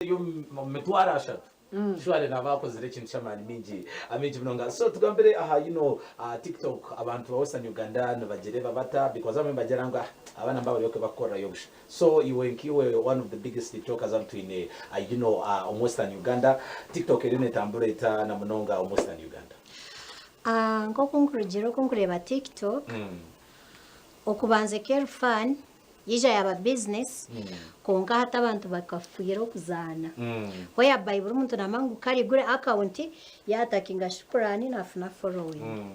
Eri omu mitwaro ashatu surely naaba akozire ekintu ky'amaani mingi amingi munonga. So tugambire aha you know TikTok abantu ba western Uganda nibagireeba bata because abamwe nibagira ngu ah abaana mba bariyo bakukorerayo busha. So iwe nk'iwe one of the biggest tiktokers abu twine you know omu western Uganda, TikTok eriyo netambura eta na munonga omu western Uganda? Nk'oku nkurugiire oku nkureeba TikTok, okubanza eka eri fun, Yaija yaaba business kwonka hati abantu bakafiira okuzaana. Whereby buri muntu namanya ngu kare aigure account yatakinga shukurani nafuna following.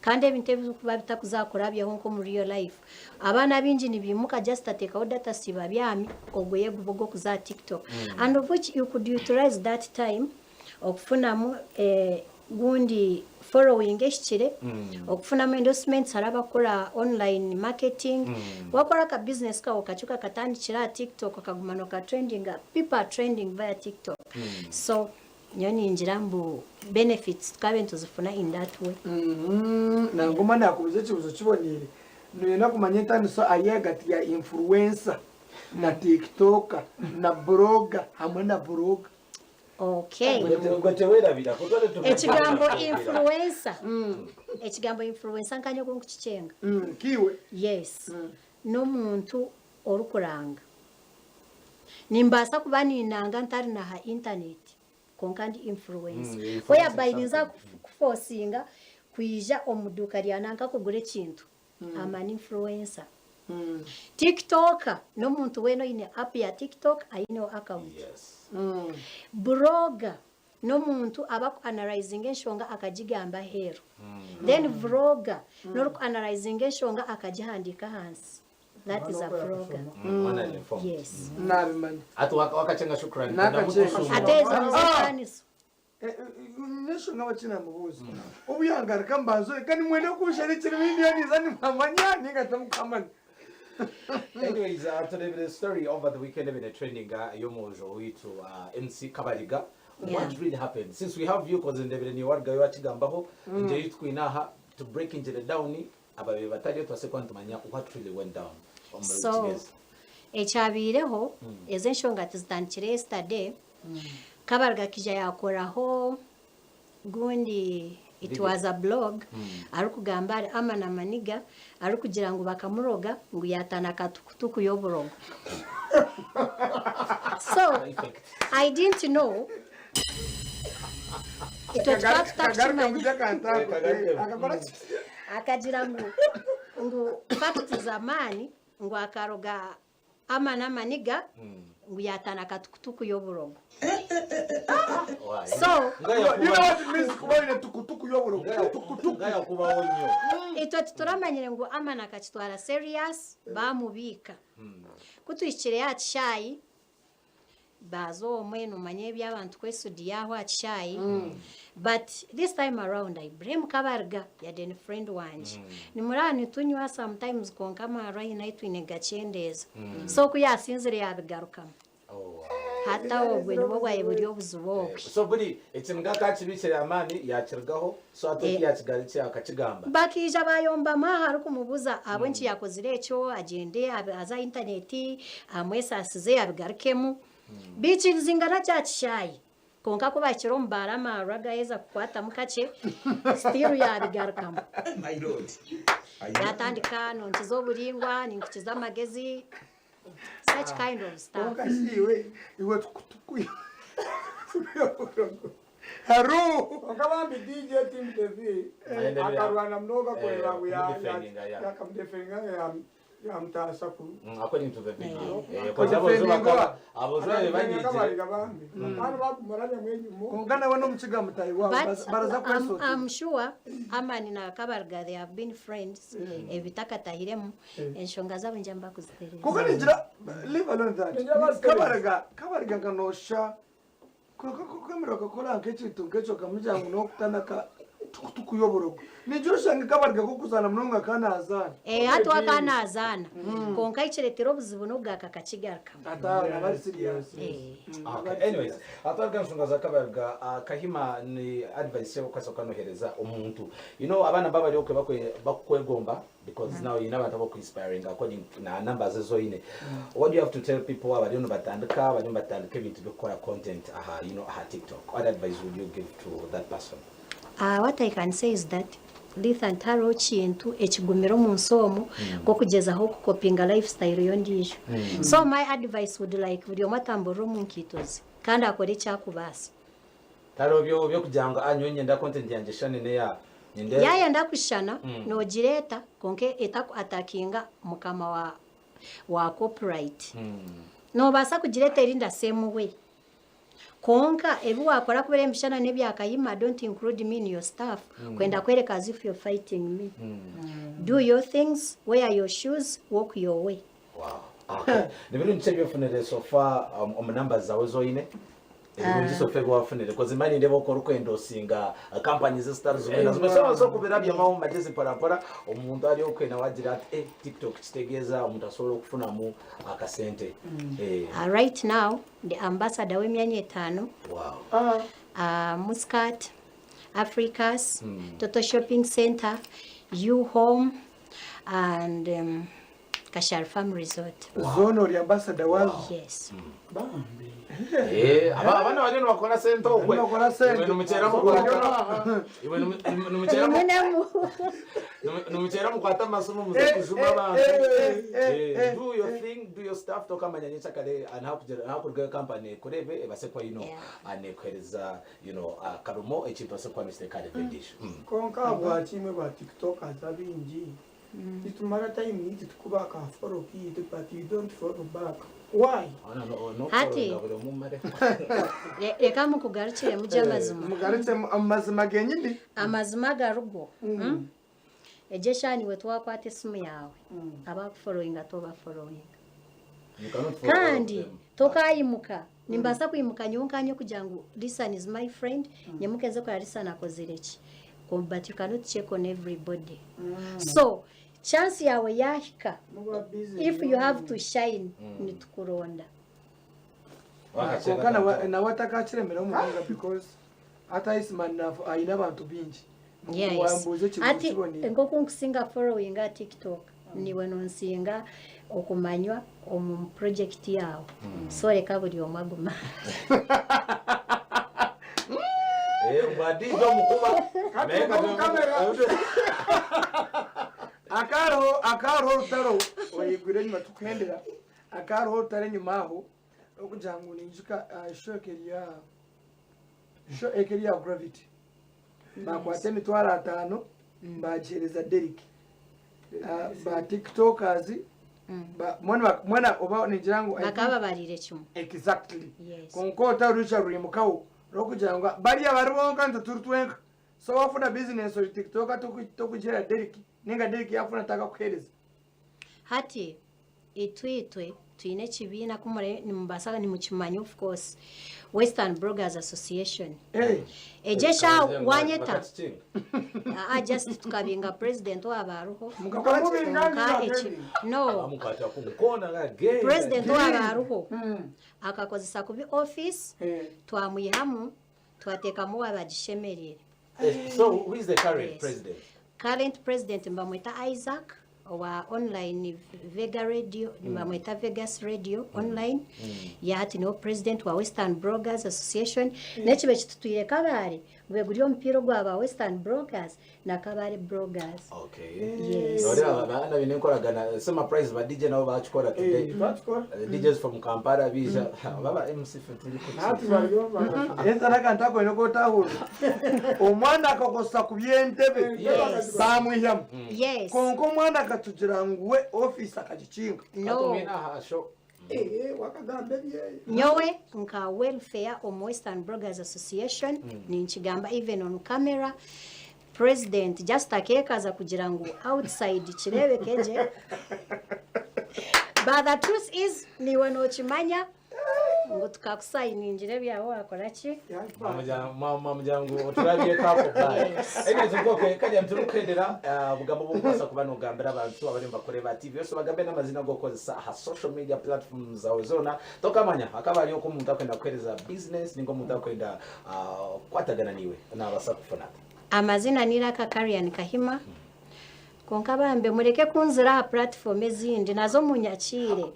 Kandi ebintu ebirikuba bitakuzakurabyaho nk'omu real life. Abaana abaingi nibaimuka just ateekaho data asiiba abyami ogwo ye guba ogw'okuza aha tiktok. And of which you could utilize that time okufunamu gundi following ehikire, okufunamu endorsements hariho abakukora online marketing, wakora aka business kawe kakye okakatandikira aha tiktok okaguma noka trendinga, people are trending via tiktok so nyowe ningira mbu benefits tukabe nituzifuna in that way. Nangwa omwe nakubuuza ekibuuzo kiboneire, noyenda kumanya entaniso ari ahagati ya influencer na tiktoker na blogger hamwe na blogger? Okay. Gwe tewerabira kuba Ekigambo influencer. Ekigambo influencer nkanye oku nkukikyenga. Kiwe. Yes. N'omuntu orikuranga. Nimbaasa kuba ninanga ntari na ha internet kwonka ndi influencer. Influencer Whereby ninza something. kukuforcinga kwija omu duuka rya nanka kugura ekintu. I'm an influencer. Tiktoker n'omuntu weena oine app ya tiktok aineho account. Yes. Blogger n'omuntu aba ku analyzinga enshonga akagigamba aheeru. Then vlogger n'ori ku analyzinga enshonga akagihandiika ahansi. That is a vlogger. Mwana ari informed. Yes. Nabimanya. Ati wakacenga shukrani. Nakacenga. Ate ezo nizo ntaaniso. N'enshonga ahabw'enki naamubuuza, obu yangaruka mbanza ori, ka nimwenda kunsharekera ebi ndiyo ninza nimwamanya nainga timukamanya. Anyways, tureebire story over the weekend ebaire netrendinga ey'omwojo waitu MC Kabaliga. What really happened? Since we have you, coz ndebire niiwe warugayo wakigambaho, ngyeri ei tukwine aha, tubreakingire down ababaire batariyo tubaase kuba nitumanya what really went down omuri So, Kigezi. ekyabaireho, ezo enshonga tizitandikire yesterday, Kabarga akaija yaakoraho gundi it was a blog arikugamba ahari Amani Amaniga arikugira ngu bakamuroga ngu yaataana akatukutuku y'oburogo. So I didn't know itwe tukaba tutakimanya. Akagira ngu ngu facts z'amaani ngu akaroga Amani amaniga ngu yataana katukutuku y'oburogo. So itwe tituramanyire ngu Amani akakitwara serious bamubiika. Ku tuhikireyo aha kishaayi baaza omwe nomanya eby'abantu kwesudiya aho aha kishaayi but this time around I blame Kabariga yade ni friend wangye. Nimuraba nitunywa sometimes kwonka amaarwa aine ahu twine gakyendeeza. So ku yasinzire yabigarukamu. Hati obwe nibwo bwabaire buri obuzibu obwe. So buri ekiniga akakibikire amaani yakirugaho so hati oku yakigarukire akakigamba. Bakaija bayombamu aha arikumubuza ahabw'enki yakozire ekyo agyende aze aha intaneti amwesaasize abigarukemu. Baikirizingana kya kishaayi. Kwonka ku bahikire omu baara amaarwa gaheza kukwatamu kakye, still yabigarukamu. Yatandika nonkiza oburingwa, ninkukiza amagezi, such kind of stuff. Kwonka shi iwe, iwe tukutuku Haru! Kwonka bambi DJ Team Devi akarwana munonga kureba ngu yakamudefendinga yamutaasa ku According to the video. Eh, Cause abojo Defendinga bakaba abojo babe akadefendinga banyigire. bariga bambi kandi bakumurabyamu enyuma Kwonka nawe n'omukiga mutahi waabo But baraza I'm, kwesotinga. I'm sure Amani na Kabarga they have been friends ebitakatahiremu enshonga zabo nja mba kuzitereza. Kwonka ningira leave alone that. Ningira bazitereza. Kabariga kabariga nka noshusha kwonka ku okwemera okakora nk'ekintu nk'ekyo okamugira ngu n'okutana ka. Tukuyoborogo. Ningira oshange kabarga k'okuzaana munonga ka naazaana. Eh, hati we akaba naazaana. Kwonka ekireetera obuzibu n'okugaruka akakigarukamu. Ata naba ari serious. Eh. Okay, anyways, atwaruga enshonga za kabarga ah, Kahima ni advice ki okukwasa kukanohereza omuntu. You know abaana baba bari okwe bakwe bakukwegomba because now oyine abantu abaku inspiring according na numbers ezi oyine. What do you have to tell people abariyo nibatandika abariyo nibatandika ebintu by'okukora content aha you know aha TikTok. What advice would you give to that person? Ah, what I can say is that Lithan tihariho kintu ekigumire omu nsi omu nk'okugyezaho kukopinga lifestyle y'ondiijo. So my advice would like buri omwe atamburire omu nkaito ze kandi akore eki akubaasa. Tihariho byo by'okugira ngu ah nyowe niinyenda content yangye eshushane n'eya niinyenda Yaayenda kushushana noogireeta kwonka etaku attackinga mukama wa wa copyright. Noobaasa kugireeta eri in the same way. Kwonka ebi wakora ku biri nibishushana n'ebya Kayima don't include me in your stuff kwenda kwereka as if you're fighting me. Do your things, wear your shoes, walk your way. Wow. Okay. Ni birungi ki ebi ofunire so far um, omu numbers zawe ezi oine? Ebirungi so far ebi wafunire because manya nindeeba oku orikwendosinga uh, companies ezitari zimwe na zimwe. So so kubirabyamu aho omu magyezi mpora mpora omuntu ari okwe nawe agira ati eh TikTok kitegeeza omuntu asobola okufunamu akasente. Eh. Right now Ndi ambassador w'emyanya etaano, Wow. Muscat, Africas, Total Shopping Centre, U Home and Kashari Farm Resort. Zoona ori ambassador waazo? Yes. Bambi. Eh, aba abana bariyo nibakora sente okwe. Nibakora sente. Iwe nimukyera mukwata. Iwe nimukyera Nimwe nimukyera mukwata amasimu muze Eh, kujuma eh, abantu. eh, eh, Eh, eh, do your thing, do your stuff tokamanya nyekyakare hakurugayo company ekurebe ebase kuba you know Yeah. nekuhereza you know akarumo ekintu ase kuba nikiteka revendish. Kwonka ahabwaki imwe ba tiktokers abaingi nitumara time nyingi tukubaha ka follow keitu but you don't follow back why? Hati reka mukugarukiremu gye amazima. Mugarukyemu amazima genyini. Amazima agarigo. Egyo eshaaha niiwe twakwata esimu yaawe, abakuforowinga tobaforowinga. Kandi tokaayimuka, nimbaasa kwimuka nyowe nkaanye kugira ngu Lisan is my friend, nyimuke nze kureba Lisan akozire ki. But you cannot check on everybody. So, chance yaawe yaahika, Muba busy if you have to shine, nitukuronda. Kwonka nawe nawe atakakiremeraho munonga because hati Iceman aine abantu baingi. Yes. Wambuuza ekibuuzo Hati kiboniire. nk'oku nkusinga following aha TikTok, niiwe nonsinga okumanywa omu project yaawe. So reka buri omwe agume aha. Bwa DJ omukuba. Kati omu kamera. Akariho akariho orutaro oyigwire enyima tukuhendera akariho orutaro enyima aho okugira ngu ninjuka show eka show eka eri ya gravity bakwata emitwaro atano bagihereza Derrick ba tiktokers mwena oba ningira ngu Bakaba babariire kimwe. Exactly Yes. kwonka orutaro rwija rwimukaho rw'okugira ngu bariya bari bonka nitwe turi twenka so wafuna business ori tiktoker tokugihereza Derrick ninga Derrick yafuna takakuhereza. Hati Itwe itwe twine ekibiina ku muri nimubaasa nimukimanya of course Western Bloggers Association. Egyo eshaaha wanyeta aa just tukabinga president owaaba ariho Mukakora ki? kwonka eki no president owaaba ariho akakozesa kubi office twamwihamu twateekamu owaaba agishemereire. So who is the current Yes. president? Current president nibamweta Isaac owa online Vega radio nibamweta Vegas radio online ya hati niwe president wa Western Bloggers Association n'ekiba ekitutwire Kabale gube guri omupiira ogwa ba Western Bloggers na Kabale Bloggers. Okay. Yes. Noreeba abaana baine enkoragana same applies ba DJ nabo bakikora today. Eh, bakikora. DJs from Kampala baija baba MC ffe turi kuki. Hati bariyo bana. Ensi n'akantu aku oine kotahurira. Omwana akakosa kubi entebe Yes. bamwihamu. Yes. Kwonka omwana akatugira ngu we ofiisi akagikinga. No. Mwine aha show. Eh, wakagamba ebyeye. Nyowe nka welfare omu Western Bloggers Association ninkigamba even on camera president just akeekaza kugira ngu outside kireebeke gye but the truth is niiwe nookimanya. Ngu tukakusayiningira ebyawe wakora ki? Mwamugira ngu oturabyeko ako bye. Anyways, okay, kare turikuhendera obugambo obu okubaasa kuba nogambira abantu abari nibakureeba aha TV yose bagambe n'amazina g'okukozesa aha social media platforms zawe zoona tokamanya hakaba hariyo omuntu akwenda kukuheereza business ninga omuntu akwenda kukwatagana naiwe nabaasa kufuna ata? Amazina ni Iraka Karian Kahima. Kwonka bambe mureke kunzira aha platform ezindi nazo munyakiire.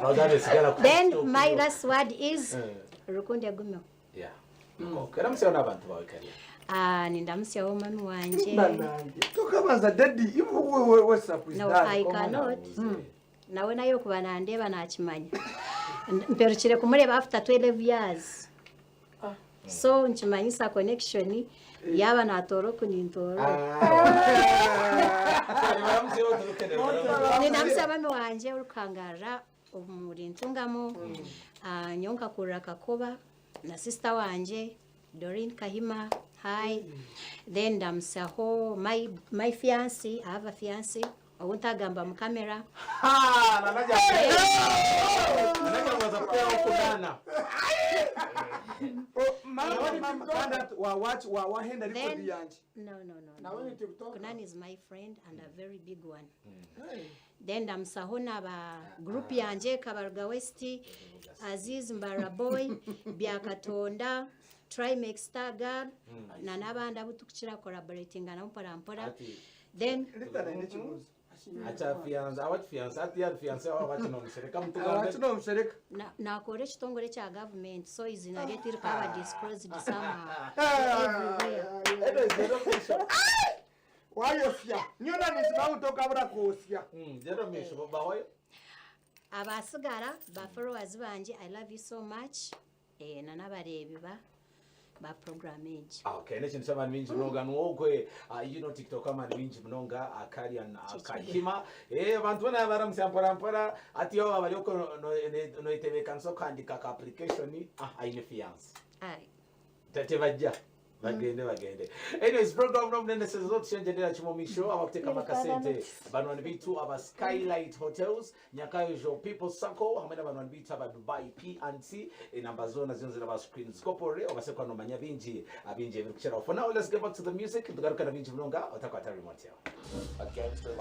Bagambe sigara ku Then TikTok. my last word is rukundo egumeho. Yeah. Okay, ramusyaho n'abantu bawe Karian. Ah, nindamusyaho mami wanje. Banange tokabanza daddy iwe whatsapp is No, done. I cannot. Nawe nayo kuba nandeba nakimanya. Mperukire kumureba after 12 years. So nkimanyisa connection yaba natoora oku nintoora oku. Baramusyaho turikuhendera. Nindamusya mami wanje orikuhangarira omuri Ntungamo, ah, nyowe nkakurira Kakoba na sister wanje Doreen Kahima, hi. Then ndamusyaho my fiance, I have a fiance obu ntagamba mu kamera. Ha, nanaja. Nanaja mwaza kupewa kunana. Oh, mama mama kandi ati wa watch wa wahenda record yanje. No. Nawe No. ni TikToker. Kunan is my friend and a very big one. Then ndamusaho n'aba group yanje Kabaruga West, Aziz Mbaraboy, Byakatonda, Trimex Star Girl, na n'abandi abu tukukira collaboratinga nabo mpora mpora. Ati- Then Rita naine ekibuzo. Acha fiance, awachi fiance, ati ya fiance awachi no msereka mtugambe. Awachi nomushereka. Nakora ekitongore kya government so izina rye tirikaba disclosed somehow everywhere. Anyways, zero misho. Wayosya nyona nisimamu tokabura kosya. Zero misho bawayo. Abasigara ba followers banje, I love you so much, na n'abareebi ba program egi. Okay, nekintu ky'abantu bingi munonga nwogwe TikTok abantu bingi munonga Karian Kahima. Abantu bona baramusya mpora mpora ati yo abari uko noitebekanisa okandika ka application aine fiance. Ai. Tate bajja bagende bagende. Anyways, program nomunene sezo tushenjenera chimomisho abakuteka akasente banwani bitu aba Skylight Hotels, Nyakayojo People Sacco hamwe n'abanwani bitu aba Dubai P&C. Enamba zona zino ziraba screens kopore obasekwa nomanya bingi abingi ebirikukyeraho. For now, let's get back to the music. Tugarukana bingi munonga otakwata remote yawe. A gangster like